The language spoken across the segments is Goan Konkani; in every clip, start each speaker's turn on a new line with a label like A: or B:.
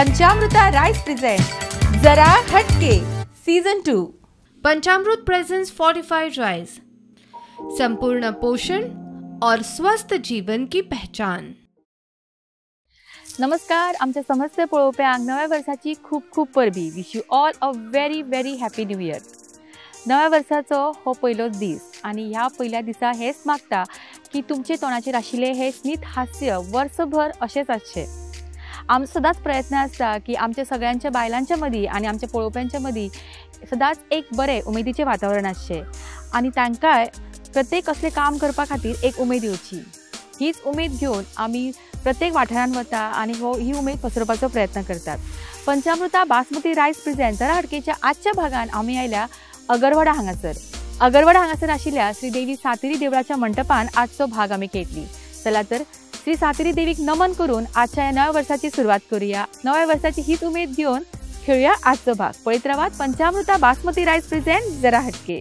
A: पंचामृता राईस प्रेझेंट जरा हटके season 2।
B: Panchamrut presents fortified rice, संपूर्ण पोषण और स्वस्थ जीवन की पहचान।
A: नमस्कार, आमच्या समस्त पळोवप्यांक नव्या वर्साची खूब खूब परबी। Wish you all a very very happy new year. नव्या वर्साचो हो पयलोच दीस आनी ह्या पयल्या दिसा हेच मागता की तुमचे तोंडाचेर आशिल्लें हें स्मित हास्य वर्सभर अशेंच आसचें। आमचो सदांच प्रयत्न आसता की आमच्या सगळ्यांच्या बायलांच्या मदीं आनी आमच्या पळोवप्यांच्या मदीं सदांच एक बरें उमेदीचें वातावरण आसचें आनी तांकांय प्रत्येक असलें काम करपा खातीर एक उमेद येवची। हीच उमेद घेवन आमी प्रत्येक वाठारांत वता आनी हो ही उमेद पसरोवपाचो प्रयत्न करतात। पंचामृता बासमती रायस प्रेझेंट जरा हटकेच्या आजच्या भागान आमी आयल्या अगरवाडा हांगासर। अगरवाडा हांगासर आशिल्ल्या श्री देवी सातेरी देवळाच्या मंटपान आजचो भाग आमी खेळटली। चला तर श्री सातेरी देवीक नमन करून आजच्या ह्या नव्या वर्साची सुरवात करूया। नव्या वर्साची हीच उमेद घेवन खेळूया आजचो भाग। पळयत रावात पंचामृता बासमती रायस प्रेझेंट जरा हटके।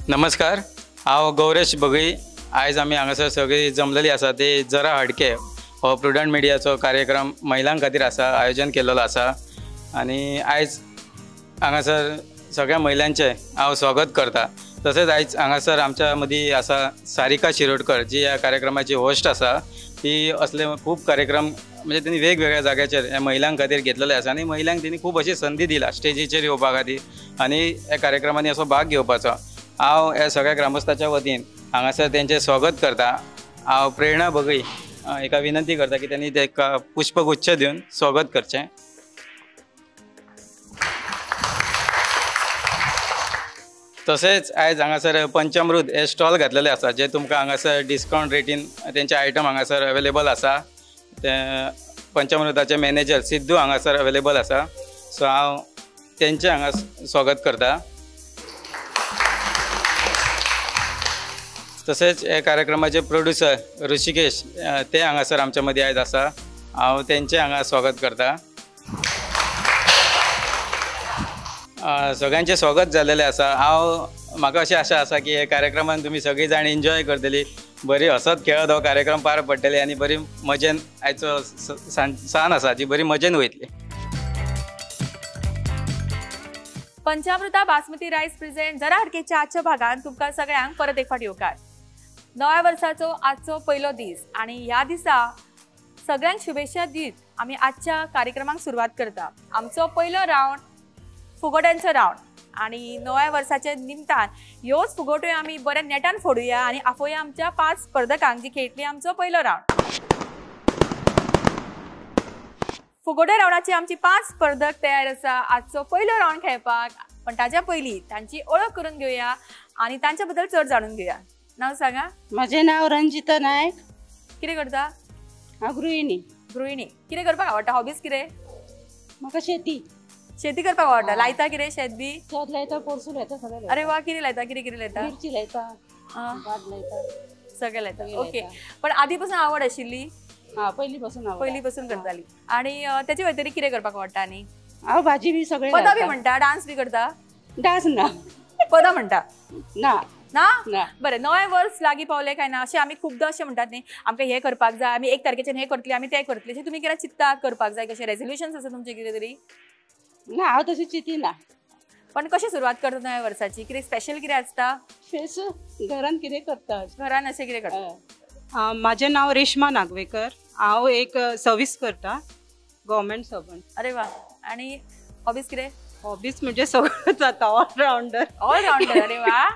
C: नमस्कार, हांव गौरेश बगळी। आयज आमी हांगासर सगळी जमलेली आसा ते जरा हटके हो प्रुडंट मिडियाचो कार्यक्रम महिलां खातीर आसा, आयोजन केल्लो आसा आनी आयज हांगासर सगळ्या महिलांचें हांव स्वागत करता। तशेंच आयज हांगासर आमच्या मदीं आसा सारिका शिरोडकर, जी ह्या कार्यक्रमाची होस्ट आसा। ती असले खूब कार्यक्रम म्हणजे तेणी वेगवेगळ्या जाग्याचेर ह्या महिलां खातीर घेतलेले आसा आनी महिलांक तेणी खूब अशी संदी दिला स्टेजीचेर येवपा खातीर आनी ह्या कार्यक्रमांनी असो भाग घेवपाचो। हांव ह्या सगळ्या ग्रामस्थाच्या वतीन हांगासर तेंचें स्वागत करता। हांव प्रेरणा बगळी एका विनंती करता की त्यांनी ताका पुष्पगुच्छ दिवन स्वागत करचें। तशेंच आयज हांगासर पंचामृत हे स्टॉल घातलेले आसा, जे तुमकां हांगासर डिस्कावंट रेटीन तेंचे आयटम हांगासर अवेलेबल आसा। ते पंचामृताचे मॅनेजर सिद्धू हांगासर अवेलेबल आसा, सो हांव तेंचें हांगा स्वागत करता। तशेंच ह्या कार्यक्रमाचे प्रोड्युसर ऋषिकेश ते हांगासर आमच्या मदीं आयज आसा, हांव तेंचें हांगा स्वागत करता। सगळ्यांचें स्वागत जाल्लेलें आसा। हांव म्हाका अशी आशा आसा की ह्या कार्यक्रमान तुमी सगळीं जाण एन्जॉय करतली, बरी हसत खेळत हो कार्यक्रम पार पडटले आनी बरी मजेन आयचो सांज आसा ती बरी मजेन वयतली।
A: पंचामृता बासमती रायस प्रेझेंट जरा हटकेच्या आजच्या भागान तुमकां सगळ्यांक परत एक फावट येवकार। नव्या वर्साचो आजचो पयलो दीस आनी ह्या दिसा सगळ्यांक शुभेच्छा दीत आमी आजच्या कार्यक्रमाक सुरवात करता। आमचो पयलो रावंड फुगोट्यांचो रावंड आनी नव्या वर्साच्या निमतान ह्योच फुगोट्यो आमी बऱ्या नेटान फोडुया आनी आपोवया आमच्या 5 स्पर्धकांक जी खेळटली आमचो पयलो रावंड। फुगोट्या रावंडाची आमची 5 स्पर्धक तयार आसा आजचो पयलो रावंड खेळपाक। पण ताच्या पयलीं तांची ओळख करून घेवया आनी तांच्या बद्दल चड जाणून घेवया। नाव सांगा।
D: म्हजें नाव रंजिता नायक।
A: कितें करता?
D: हांव गृहिणी।
A: गृहिणी। कितें करपाक आवडटा? हॉबीज कितें?
D: म्हाका शेती।
A: शेती करपाक आवडटा। लायता कितें शेत बी?
D: शेत लायता, पोरसूं लायता, सगळें।
A: अरे वा, कितें लायता? कितें कितें लायता?
D: मिरची लायता, भात लायता,
A: सगळें लायता। ओके, पण आदी पासून आवड आशिल्ली?
D: हां, पयलीं पासून आवड।
A: पयलीं पासून करताली। आनी तेचे व्यतिरिक्त कितें करपाक आवडटा? आनी
D: हांव भाजी बी सगळें
A: पदां बी म्हणटा? डान्स बी करता?
D: डान्स ना।
A: पदां म्हणटा?
D: ना
A: ना। बरें, नवें वर्स लागीं पावलें काय ना अशें आमी खुबदां अशें म्हणटात न्ही, आमकां हें करपाक जाय, आमी 1 तारखेच्यान हें करतली, आमी तें करतली, अशें तुमी केन्ना चिंतता करपाक जाय? कशें रेजोल्युशन्स आसा तुमचें कितें तरी?
D: ना, हांव तशें चिंतिना।
A: पण कशें सुरवात करता नव्या वर्साची? कितें स्पेशल कितें आसता?
D: स्पेशल घरान कितें करता?
A: घरान अशें कितें करता?
E: म्हाजें नांव रेश्मा नागवेकर। हांव एक सर्वीस करता, गव्हर्मेंट सर्वंट।
A: अरे वा, आनी हॉबीज कितें?
E: हॉबीज म्हणजे सगळं जाता, ऑलरावंडर.
A: ऑलरावंडर, अरे वा.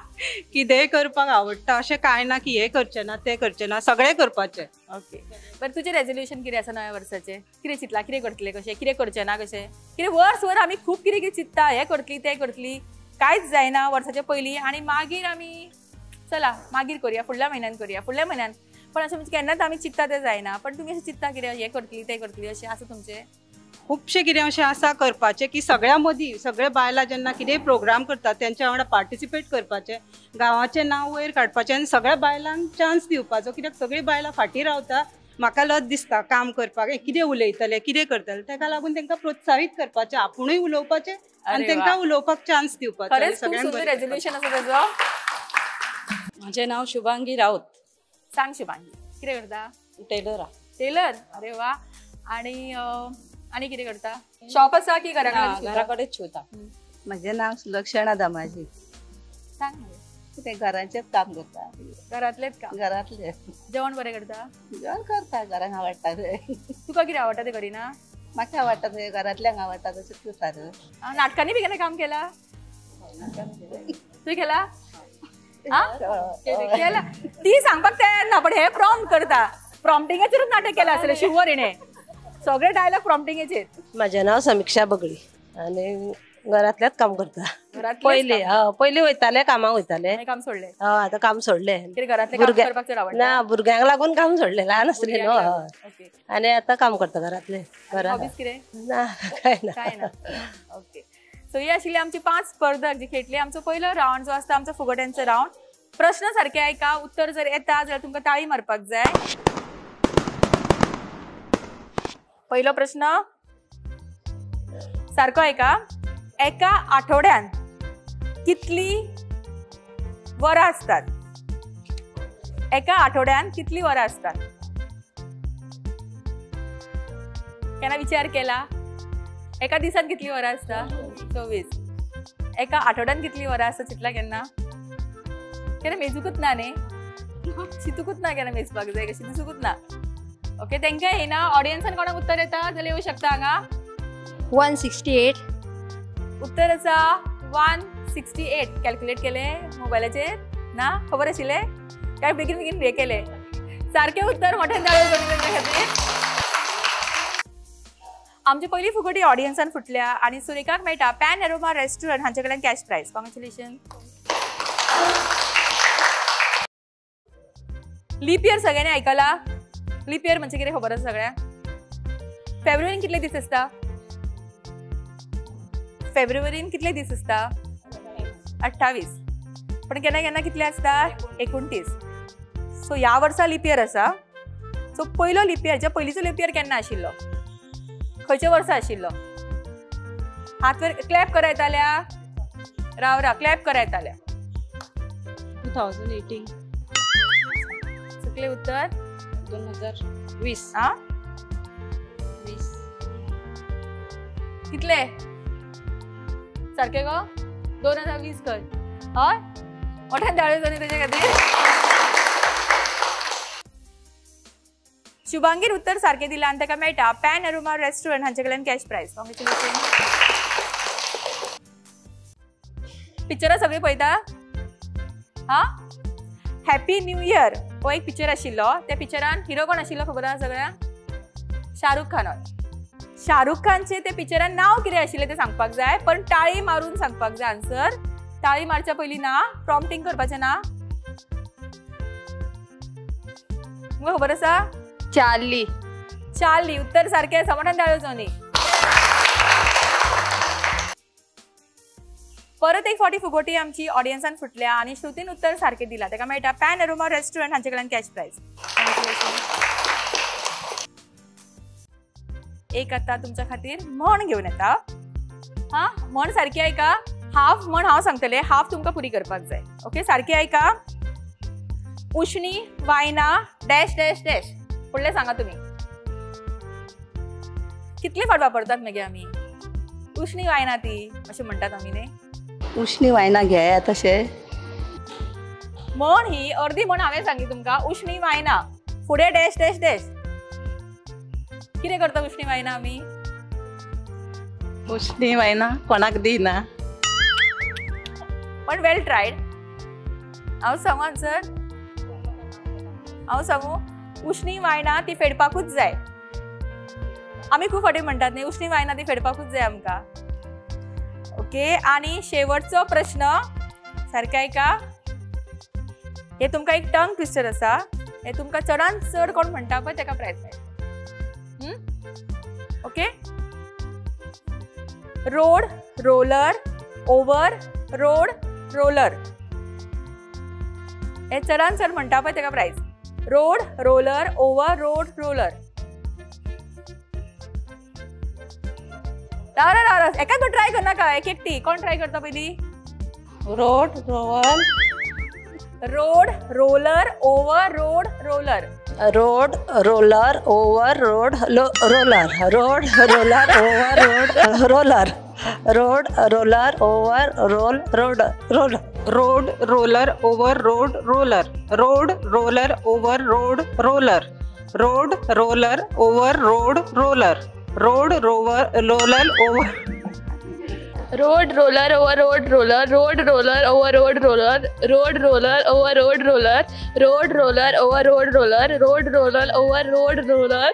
E: कितेंय करपाक आवडटा, अशें कांय ना की हें करचें ना तें करचें ना, सगळें करपाचें.
A: ओके, बरें तुजें रेजोल्युशन कितें आसा नव्या वर्साचें? कितें चिंतलां, कितें करतलें, कशें कितें करचें ना, कशें कितें? वर्स वर आमी खूब कितें कितें चिंत्ता, हें करतली तें करतली, कांयच जायना वर्साचे पयलीं आनी मागीर आमी चला मागीर करुया, फुडल्या म्हयन्यान करुया, फुडल्या म्हयन्यान. पण अशें म्हणजे केन्नाच आमी चिंत्ता तें जायना. पण तुमी अशें चिंत्ता कितें हें करतली तें करतली अशें आसा तुमचें?
E: खुबशें कितें अशें आसा करपाचें की सगळ्यां मदीं सगळे बायलां जेन्ना कितेंय प्रोग्राम करतात तेंच्या वांगडा पार्टिसिपेट करपाचें, गांवाचें नांव वयर काडपाचें आनी सगळ्या बायलांक चान्स दिवपाचो. कित्याक सगळीं बायलां फाटीं रावता, म्हाका लज दिसता काम करपाक, कितें उलयतलें कितें करतलें, ताका लागून तांकां प्रोत्साहीत करपाचें, आपुणूय उलोवपाचें आनी तांकां उलोवपाक चान्स दिवपाचो.
A: खरेंच खूब सुंदर रेजोल्युशन आसा ताजो.
D: म्हजें नांव शुभांगी राऊत.
A: सांग शुभांगी, कितें करता?
D: टेलर.
A: टेलर, अरे वा. आनी आनी कितें करता? शॉप आसा की घरा कडेन?
D: घरा कडेन शिंवता.
F: म्हजें नांव सुलक्षणा दामाजी.
A: सांग.
F: ते घराचेंच काम करता.
A: घरांतलेंच काम?
F: घरांतलें.
A: जेवण बरें करता?
F: जेवण करता, घरांक आवडटा तें.
A: तुका कितें आवडटा तें करिना?
F: म्हाका आवडटा तें, घरांतल्यांक आवडटा तशें करता.
A: नाटकांनी बी केन्ना काम केलां? तुवें केलां? केलां. ती सांगपाक तयार ना, पण हे प्रॉम्प्ट करता. प्रॉम्प्टिंगाचेरूच नाटक केलां आसतलें शुवर हिणें, सगळे डायलॉग प्रॉम्प्टिंगाचेर.
G: म्हजें नांव समिक्षा बगळी आनी घरांतल्याच काम करता. पयलीं पयलीं वयतालें कामाक वयतालें,
A: काम सोडलें.
G: हय, आतां काम सोडलें.
A: घरांतलें काम करपाक चड आवडटा?
G: ना, भुरग्यांक लागून काम सोडलें, ल्हान आसलें न्हू. हय, आनी आतां काम करता घरांतलें.
A: हॉबीज कितें?
G: ना, कांय ना.
A: कांय ना. ओके, सो ही आशिल्ली आमची 5 स्पर्धक जी खेळटली. आमचो पयलो रावंड जो आसता आमचो फुगोट्यांचो रावंड. प्रश्न सारके आयका, उत्तर जर येता जाल्यार तुमकां ताळी मारपाक जाय. पयलो प्रश्न सारको आयका. एका आठवड्यान कितली वरां आसतात? एका आठवड्यान कितली वरां आसतात? केन्ना विचार केला? एका दिसान कितली वरां आसता? 24. एका आठवड्यान कितली वरां आसता चिंतला केन्ना? केन्ना मेजूकूच ना न्ही, चिंतूकूच ना केन्ना मेजपाक जाय कशें दिसूंकूच ना. ओके, तेंकां येना. ऑडियन्सान कोणाक उत्तर येता जाल्यार येवं शकता हांगा.
H: 168.
A: उत्तर आसा 168. कॅल्क्युलेट केलें मोबायलाचेर? ना, खबर आशिल्लें काय बेगीन बेगीन हे केलें? सारकें उत्तर मोठ्यान ताळयो करून तेंच्या खातीर. आमची पयली फुगोटी ऑडियन्सान फुटल्या आनी सुरेखाक मेळटा पॅन एरोमा रेस्टॉरंट हांचे कडल्यान cash prize. Congratulation. Leap year सगळ्यांनी आयकला? लीप इयर म्हणजे कितें खबर आसा सगळ्यांक? फेब्रुवारीन कितले दीस आसता? फेब्रुवारीन कितले दीस आसता? 28. पण केन्ना केन्ना कितले आसता? 29. सो ह्या वर्सा लीप इयर आसा. सो पयलो लीप इयर, पयलींचो लीप इयर केन्ना आशिल्लो? खंयच्या वर्सा आशिल्लो? हात वर क्लॅप करायताल्या. राव राव, क्लॅप करायताल्या.
D: 2018.
A: चुकलें उत्तर.
D: 2020.
A: आ,
D: 20.
A: कितले सारकें गो? 2020 कर. हय, मोठ्यान ताळयो जाली तेजे खातीर. शुभांगीन उत्तर सारकें दिलां आनी ताका मेळटा पॅन एरोमा रेस्टॉरंट हांचे कडल्यान कॅश प्रायज. कॉंग्रेच्युलेशन. पिक्चरां सगळीं पळयता? हा, हॅपी न्यू इयर हो एक पिक्चर आशिल्लो. त्या पिक्चरान हिरो कोण आशिल्लो खबर आसा सगळ्यांक? शाहरुख खान. शाहरुख खानचे ते पिक्चरान नांव कितें आशिल्लें तें सांगपाक जाय, पण टाळी मारून सांगपाक जाय आन्सर. टाळी मारच्या पयलीं ना, प्रॉम्प्टिंग करपाचें ना. तुमकां खबर आसा?
H: चार्ली.
A: चार्ली उत्तर सारकें आसा. मोठ्यान ताळयो जावनी. परत एक फावटी फुगोटी आमची ऑडियन्सान फुटल्या आनी श्रुतीन उत्तर सारकें दिलां. ताका मेळटा पॅन एरोमा रेस्टॉरंट हांचे कडल्यान कॅश प्रायज. एक आतां तुमच्या खातीर म्हण घेवन येता. हा, म्हण सारकी आयका. हाफ म्हण हांव सांगतलें, हाफ तुमकां पुरी करपाक जाय. ओके, सारकी आयका. उश्णी वायना डॅश डॅश डॅश. फुडलें सांगा तुमी. कितले फावट वापरतात मागीर आमी? उश्णी वायना ती अशें म्हणटात आमी न्ही?
F: उश्णी वायना घेया तशें
A: म्हण ही अर्दी म्हण हांवें सांगली तुमकां. उश्णी वायना फुडें डॅश डॅश डॅश. कितें करता उश्णी वायना आमी?
F: उश्णी वायना कोणाक दिना.
A: पण वेल ट्रायड. हांव सांगू आन्सर? हांव सांगू, उश्णी वायना ती फेडपाकूच जाय. आमी खूब फावटी म्हणटात न्ही, उश्णी वायना ती फेडपाकूच जाय आमकां. ओके, आनी शेवटचो प्रश्न सारकें आयका. हे तुमकां एक टंग ट्विस्टर आसा, हे तुमकां चडान चड कोण म्हणटा पळय तेका प्रायज मेळटा. Okay, road roller over road roller. हे चडान चड म्हणटा पळय तेका prize. Road roller over road roller. राव राव राव, एकाच ट्राय करनाका, एक एकटी. कोण ट्राय करता पयली?
D: Road roller
A: road roller over road roller.
G: Road roller over road roller. Road roller over road roller. Road roller over roll road roll.
E: Road roller over road roller. Road roller over road roller. Road roller over road roller. Road rover roller over
I: road roller over road roller. Road roller over road roller. Road roller over road roller. Road roller over road roller. Road roller over road roller.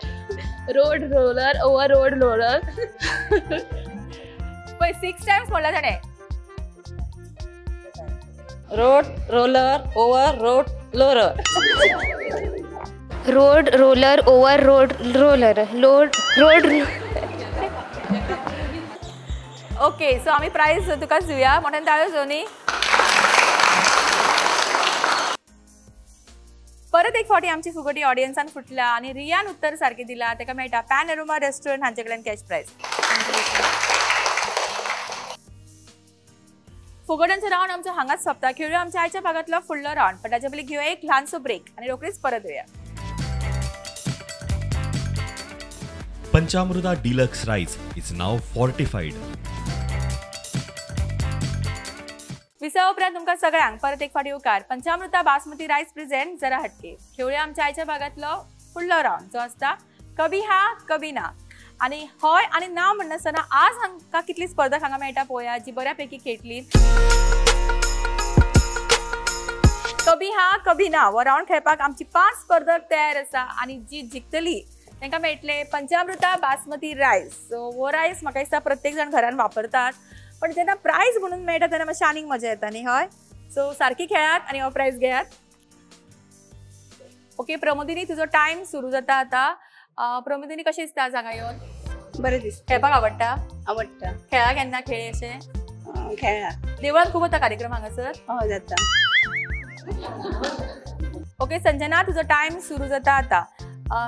I: Road roller over road roller.
A: पळय 6 टायम्स म्हणला ताणें.
D: Road roller over road roller.
H: Road roller over road roller. Road road.
A: Okay, so आमी प्रायज तुकाच दिवया. मोठ्यान ताळयो जावनी. परत एक फावटी आमची फुगटी ऑडियन्सान फुटला आनी रियान उत्तर सारकें दिला, ताका मेळटा पॅनोरमा रेस्टॉरंट हांचे कडल्यान कॅश प्रायज. फुगड्यांचो रावंड आमचो हांगाच सोंपता. खेळुया आमच्या आयच्या भागांतलो फुडलो रावंड, पण ताच्या पयलीं घेवया एक ल्हानसो ब्रेक आनी रोखडीच परत येवया.
J: Panchamruta deluxe rice is now fortified.
A: विसवा उपरांत तुमकां सगळ्यांक परत एक फावटी उपकार. पंचामृता बासमती रायस प्रेझेंट जरा हटके. खेळुया आमच्या आयच्या भागांतलो फुडलो रावंड जो आसता कभी हा कभी ना. आनी हय आनी ना म्हणनासतना आज हांकां कितली स्पर्धक हांगा मेळटा पळोवया जी बऱ्या पैकी खेळटली. कभी हा कभी ना हो रावंड खेळपाक आमची 5 स्पर्धक तयार आसा आनी जी जिखतली तांकां मेळटले पंचामृता बासमती रायस. सो हो रायस म्हाका दिसता प्रत्येक जाण घरान वापरतात, पण जेन्ना प्रायज म्हणून मेळटा तेन्ना मातशें आनीक मजा येता न्ही. हय, सो सारकी खेळात आनी हो प्रायज घेयात. ओके प्रमोदिनी, तुजो टायम सुरू जाता आतां. प्रमोदिनी, कशें दिसता आज हांगा येवन?
F: बरें दिसता.
A: खेळपाक आवडटा?
F: आवडटा.
A: खेळा केन्ना खेळ अशें?
F: खेळा.
A: देवळान खूब जाता कार्यक्रम हांगासर?
F: हय जाता.
A: ओके संजना, तुजो टायम सुरू जाता आतां.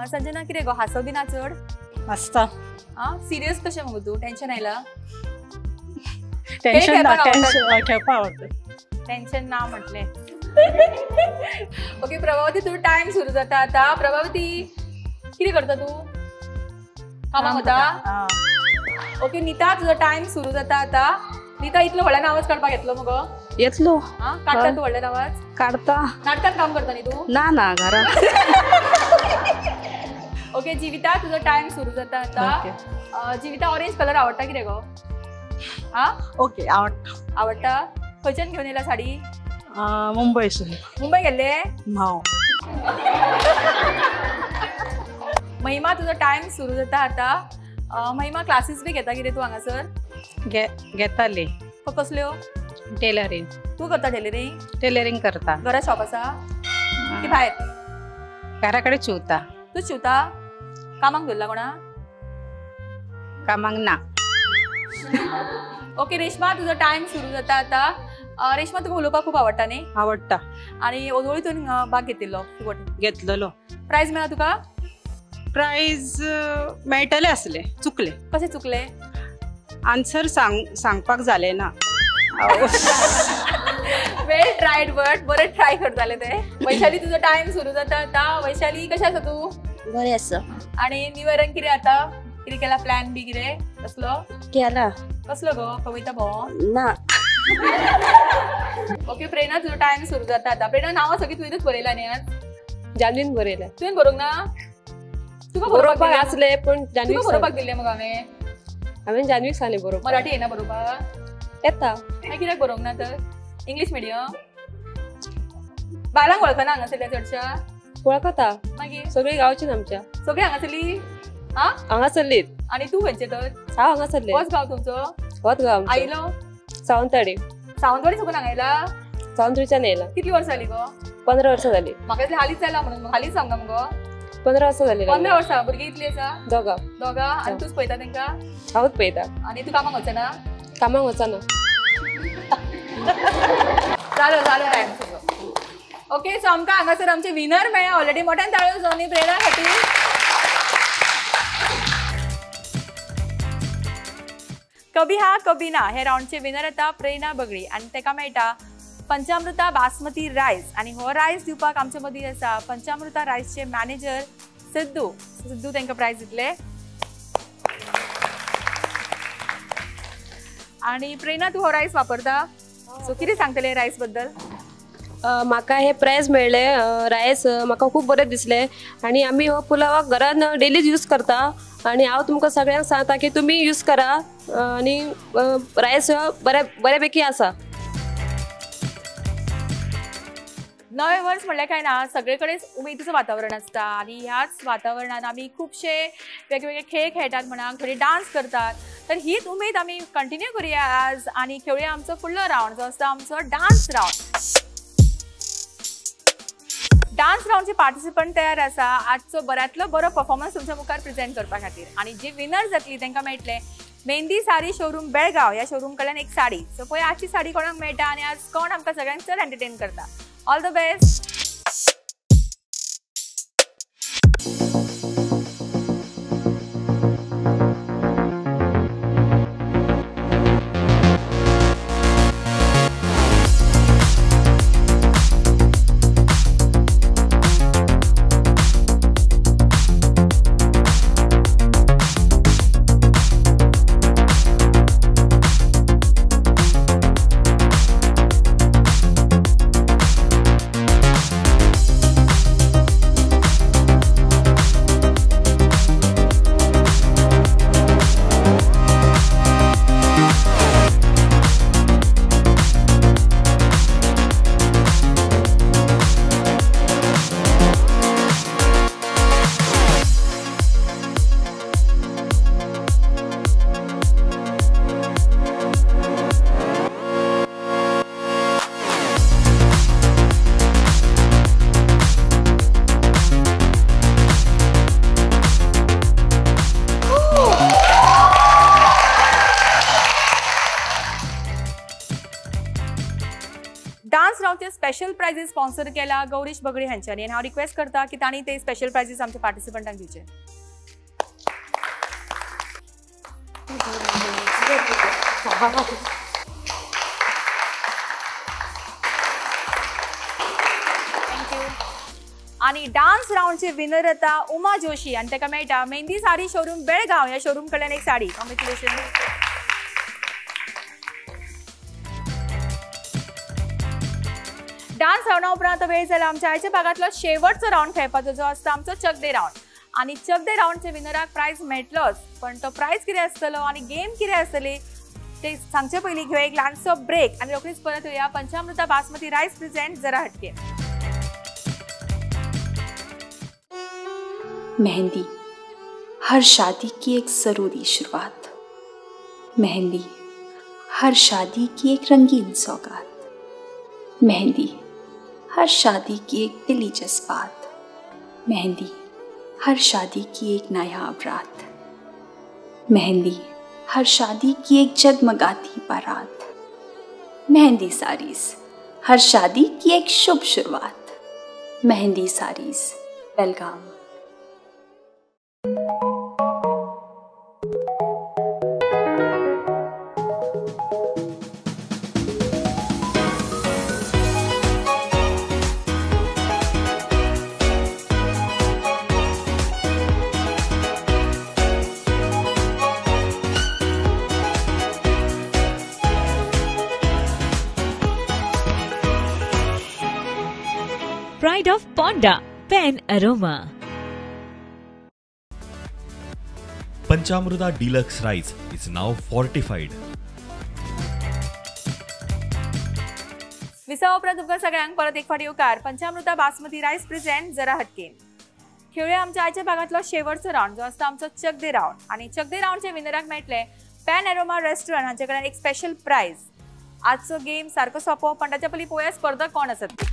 A: संजना, कितें गो हांसो बी ना चड?
E: हांसता.
A: आं, सिरियस कशें मगो तूं? टेंशन आयलां?
E: टेंशन ना, टेंशन खेळपाक आवडटा.
A: टेंशन ना म्हटलें. ओके प्रभावती, तुजो टायम सुरू जाता आतां. प्रभावती, कितें करता तूं? कामाक वता? ओके नीता, तुजो टायम सुरू जाता आतां. नीता, इतलो व्हडल्यान आवाज काडपाक येतलो मगो?
D: येतलो.
A: आं, काडटा तूं व्हडल्यान आवाज?
D: काडता.
A: नाटकान काम करता न्ही तूं?
D: ना ना, घरात.
A: ओके जिविता, तुजो टायम सुरू जाता आतां. जिविता, ऑरेंज कलर आवडटा कितें गो? आं,
E: ओके आवडटा.
A: आवडटा. खंयच्यान घेवन येयला साडी?
E: मुंबयसून.
A: मुंबय गेल्ले?
E: हांव.
A: महिमा, तुजो टायम सुरू जाता आतां. महिमा, क्लासीस बी घेता कितें तूं हांगासर?
E: घेताली.
A: कसल्यो?
E: टेलरिंग.
A: तूं करता टेलरिंग?
E: टेलरिंग करता.
A: घरा शॉप आसा की भायर?
E: घरा कडेन शिंवता.
A: तूं शिंवता? कामाक दवरला कोणा?
E: कामाक ना.
A: ओके रेश्मा, तुजो टायम सुरू जाता आतां. रेश्मा, तुका उलोवपाक खूब आवडटा न्ही?
E: आवडटा.
A: आनी ओदोळी तुवें भाग घेतिल्लो?
E: घेतलेलो.
A: प्रायज मेळ्ळा तुका?
E: प्रायज मेळटले आसले, चुकले.
A: कशें चुकले?
E: आन्सर सांगपाक जालें ना.
A: वेल ट्रायड, बट बरें ट्राय करताले ते. वैशाली, तुजो टायम सुरू जाता आतां. वैशाली, कशें आसा तूं?
F: बरें आसा.
A: आनी न्यू इयरान कितें आतां? कितें केला प्लॅन बी कितें कसलो?
F: केला.
A: कसलो गो? कविता भोंव
F: ना.
A: ओके प्रेरणा, तुजो टायम सुरू जाता आतां. प्रेरणा, नांवां सगळीं तुवेंच बरयला न्ही आज?
I: जान्हवीन बरयला.
A: तुवें बरोवंक ना? तुका
I: बरोवपाक आसलें पण
A: तुका बरोवपाक दिल्लें मगो हांवें.
K: हांवें जान्हवीक सांगलें बरोवपाक.
A: मराठी येना बरोवपाक?
K: येता.
A: मागीर कित्याक बरोवंक ना तर? English medium? बायलांक वळखना हांगासरल्या चडश्या?
K: वळखता.
A: मागीर
K: सगळीं गांवची आमच्या.
A: सगळीं हांगासरली? आं,
K: हांगासरलीत.
A: आनी तूं खंयचें तर?
K: हांव हांगासरलें.
A: होच गांव तुमचो?
K: होच गांव.
A: आयलो?
K: सावंतवाडी.
A: सावंतवाडी साकून हांगा आयला?
K: सावंतवाडीच्यान येयला.
A: कितली वर्सां जाली गो?
K: 15 वर्सां जाली.
A: म्हाका दिसलें हालींच जालां म्हणून. हालींच सांगना मुगो?
K: 15 वर्सां जाली.
A: 15 वर्सां. भुरगीं कितलीं आसा?
K: दोगां.
A: दोगां. आनी तूंच पळयता तेंकां?
K: हांवूच पळयता.
A: आनी तूं कामाक वचना?
K: कामाक वचना.
A: जालो जालो टायम सगळो. ओके, सो आमकां हांगासर आमचे विनर मेळ्ळे ऑलरेडी. मोठ्यान ताळयो जावनी प्रेरणा खातीर. कभी हा कभी ना हे रावंडचे विनर येता प्रेरणा बगळी आनी तेका मेळटा पंचामृता बासमती रायस. आनी हो रायस दिवपाक आमचे मदीं आसा पंचामृता रायसचे मॅनेजर सिद्धू. सिद्धू तांकां प्रायज दितले. आनी प्रेरणा, तूं हो रायस वापरता, सो कितें सांगतले रायस बद्दल?
K: म्हाका हे प्रायज मेळ्ळें रायस म्हाका खूब बरें दिसलें आनी आमी हो पुलावाक घरान डेलीच यूज करता आनी हांव तुमकां सगळ्यांक सांगता की तुमी यूज करा आनी रायस हो बऱ्यापैकी आसा.
A: नवें वर्स म्हणल्यार काय ना, सगळे कडेन उमेदीचें वातावरण आसता आनी ह्याच वातावरणान आमी खुबशे वेगवेगळे खेळ खेळटात म्हणा, थोडे डान्स करतात. तर हीच उमेद आमी कंटिन्यू करुया आज आनी खेळुया आमचो फुडलो रावंड जो आसता आमचो डान्स रावंड. डान्स रावंडचे पार्टिसिपंट तयार आसा आजचो बऱ्यांतलो बरो परफॉर्मन्स तुमच्या मुखार प्रेझेंट करपा खातीर. आनी जी विनर जातली तांकां मेळटलें मेहंदी साडी शोरूम बेळगांव ह्या शोरूम कडल्यान एक साडी. सो पळय आजची साडी कोणाक मेळटा आनी आज कोण आमकां सगळ्यांक चड एंटरटेन करता. All the best. Dance रावंडचे special prizes sponsor केला गौरीश बगडी हांच्यांनी आनी हांव रिक्वेस्ट करता की तांणी ते स्पेशल प्रायजीस आमच्या पार्टिसिपंटांक दिवचे. Thank you. आनी डान्स रावंडचे विनर येता उमा जोशी आनी ताका मेळटा मेहंदी साडी शोरूम बेळगांव ह्या शोरूम कडल्यान एक साडी. कॉंग्रेच्युलेशन. डान्स रावंडा उपरांत वेळ जाला आमच्या आयच्या भागांतलो शेवटचो रावंड खेळपाचो जो आसता आमचो चकदे रावंड. आनी चकदे रावंडच्या विनराक प्रायज मेळटलोच, पण तो प्रायज कितें आसतलो आनी गेम कितें आसतली ते सांगचे पयलीं घेवया एक ल्हानसो ब्रेक आनी रोखडीच परत येवया पंचामृता बासमती रायस प्रेझेंट जरा हटके.
L: मेहंदी हर शादी की एक ज़रूरी शुरुआत, मेहंदी हर शादी की एक रंगीन सौगात, मेहंदी हर शादी की एक दिली जज्बात, मेहंदी हर शादी की एक नायाब रात, मेहंदी हर शादी की एक जगमगाती बारात, मेहंदी साड़ीज हर शादी की एक शुभ शुरुआत, Mehndi saris Belgaum.
M: Pride of Ponda, Pen Aroma.
J: Panchamruta deluxe rice is now fortified.
A: विसावा उपरांत तुमकां सगळ्यांक परत एक फावट येवकार. पंचामृता बासमती रायस प्रेझेंट जरा हटके. खेळूया आमच्या आयच्या भागांतलो शेवटचो रावंड जो आसता आमचो चकदे रावंड. आनी चकदे रावंडच्या विनराक मेळटले पॅन एरोमा रेस्टॉरंट हांचे कडल्यान एक स्पेशल प्रायज. आजचो गेम सारको सोंपो, पण ताच्या पयलीं पळोवया स्पर्धक कोण आसात.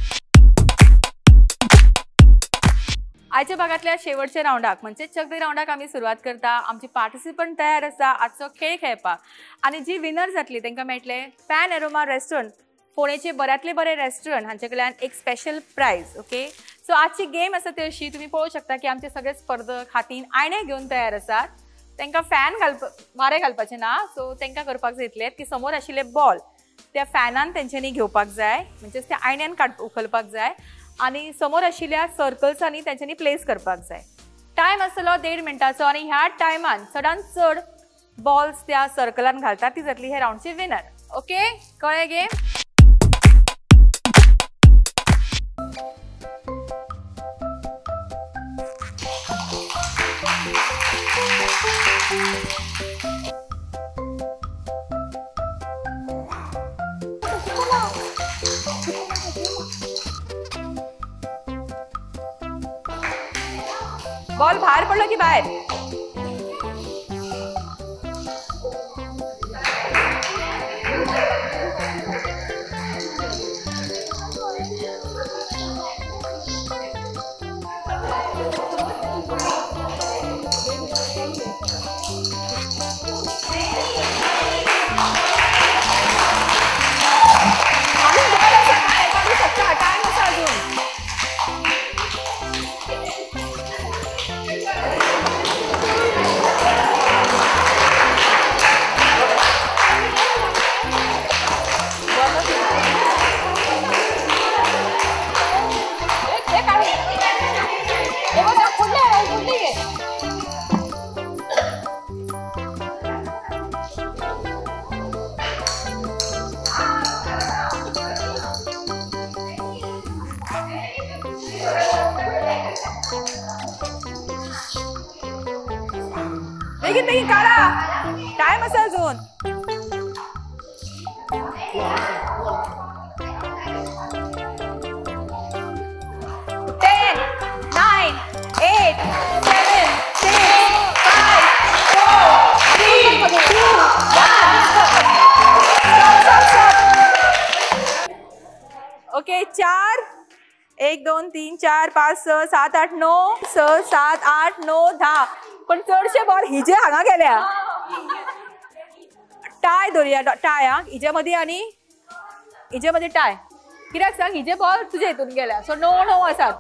A: आयच्या भागांतल्या शेवटच्या रावंडाक म्हणजे चकदे रावंडाक आमी सुरवात करता. आमची पार्टिसिपंट तयार आसा आजचो खेळ खेळपाक आनी जी विनर जातली तांकां मेळटले पॅन एरोमा रेस्टॉरंट फोंडेचे बऱ्यांतले बरे रेस्टॉरंट हांचे कडल्यान एक स्पेशल प्रायज. ओके, सो आजची गेम आसा ती अशी, तुमी पळोवंक शकता की आमचे सगळे स्पर्धक हातीन आयणे घेवन तयार आसात. तांकां फॅन वारें घालपाचें ना, सो तांकां करपाक जाय इतलें की समोर आशिल्ले बॉल त्या फॅनान तेंच्यांनी घेवपाक जाय, म्हणजेच त्या आयण्यान उखलपाक जाय आनी समोर आशिल्ल्या सर्कल्सांनी तेंच्यांनी प्लेस करपाक जाय. टायम आसतलो 1.5 मिनटाचो आनी ह्या टायमान चडान चड बॉल्स त्या सर्कलान घालतात ती जातली हे रावंडची विनर. ओके, कळ्ळें गेम? बॉल बाहेर पडलो की बाहेर. बेगीन बेगीन काढा, टाइम आसा अजून. 10 9 8 7 6 5 4 3 2 1. ओके, 4 1 2 3 4 5 6 7 8 9 6 7 8 9 10. पण चडशे बॉल हिजे हांगा गेल्या. टाय धरुया, टाय हा हिजे मदीं आनी हिजे मदीं टाय. कित्याक सांग, हिजे बॉल तुजे हितून गेल्या, सो 9 9 आसात.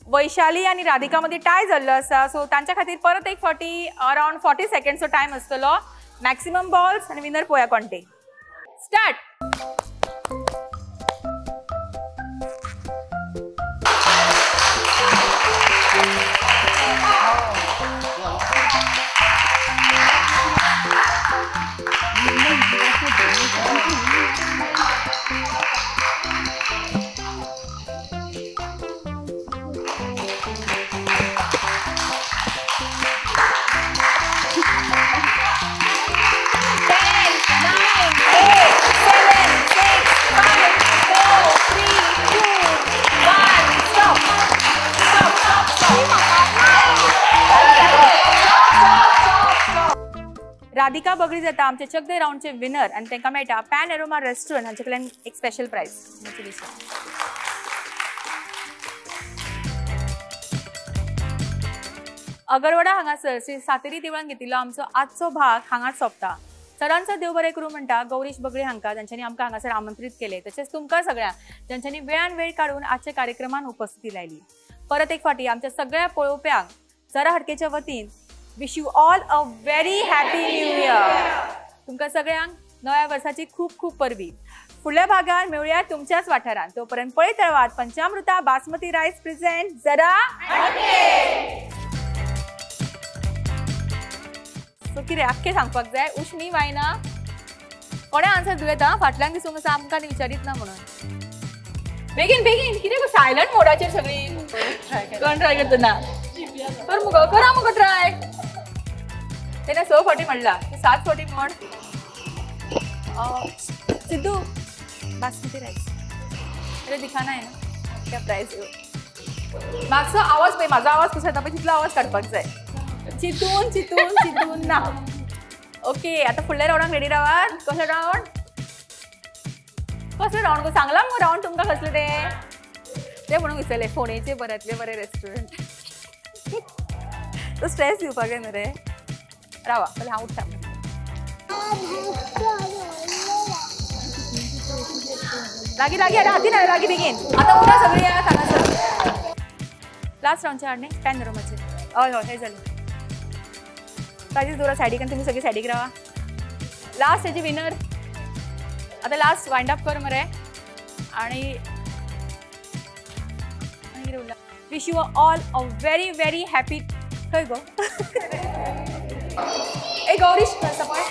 A: वैशाली आनी राधिका मदीं टाय जाल्लो आसा, सो तांच्या खातीर परत एक फावटी अरावंड 40 सेकंड्सचो टायम आसतलो. मॅक्सिमम बॉल्स आनी विनर पळोवया कोण ते. स्टार्ट. राधिका बगडी जाता आमचे चकदे रावंडचे विनर आनी तांकां मेळटा पॅन एरोमा रेस्टॉरंट हांचे कडल्यान एक स्पेशल प्रायज. अगरवडा हांगासर श्री सातेरी देवळान घेतिल्लो आमचो आजचो भाग हांगाच सोंपता. चडांचो देव बरें करूं म्हणटा गौरीश बगडी हांकां, जांच्यांनी आमकां हांगासर आमंत्रीत केले, तशेंच तुमकां सगळ्यांक जांच्यांनी वेळान वेळ काडून आजच्या कार्यक्रमान उपस्थिती लायली. परत एक फावटी आमच्या सगळ्या पळोवप्यांक जरा हटकेच्या वतीन wish you all a very happy new year. तुमकां सगळ्यांक नव्या वर्साची खूब खूब परबी. फुडल्या भागान मेळुया तुमच्याच वाठारांत. तोपर्यंत पळयत रावात पंचामृता बासमती रायस प्रेझेंट जरा हटके. सो कितें आख्खें सांगपाक जाय, उश्णी वायना कोणें आन्सर दिवं येता, फाटल्यान दिसूंक आसा आमकां विचारीत ना म्हणून. बेगीन बेगीन कितें सायलंट मोडाचेर सगळीं कोण ट्राय करता ना, कर मुगो, करा मुगो ट्राय. तेणे 6 फावटी म्हणला, 7 फावटी म्हण. सिद्धू, बासमती राईस अरे दिखाना आहे ना क्या प्राइस. मातसो आवाज पळय, म्हाजो आवाज कसो येता पळय तितलो आवाज काडपाक जाय. चितून चितून चितून ना. ओके, आतां फुडल्या रावंडाक रेडी रावात. कसलो रावंड? कसलो रावंड गो सांगला मगो रावंड तुमकां कसले ते? ते म्हणून विसरले. फोंडेचे बऱ्यांतले बरे रेस्टॉरंट. तो स्ट्रेस दिवपाक जाय न्हू रे. रावा पयलीं हांव उठ्ठा. लागीं लागीं, आरे हातीन लागीं बेगीन. आतां उठा सगळीं हांगासर. लास्ट रावंडचे हाड न्ही पॅन रोमाचे. हय हय, हे जालें. ताजीच दवरा सायडीक आनी तुमी सगळी सायडीक रावा. लास्ट हेजी विनर. आतां लास्ट वायंड अप कर मरे. आनी कितें उरलां? Wish you all a very very happy. खंय गो? ए गौरीश आसा पळय.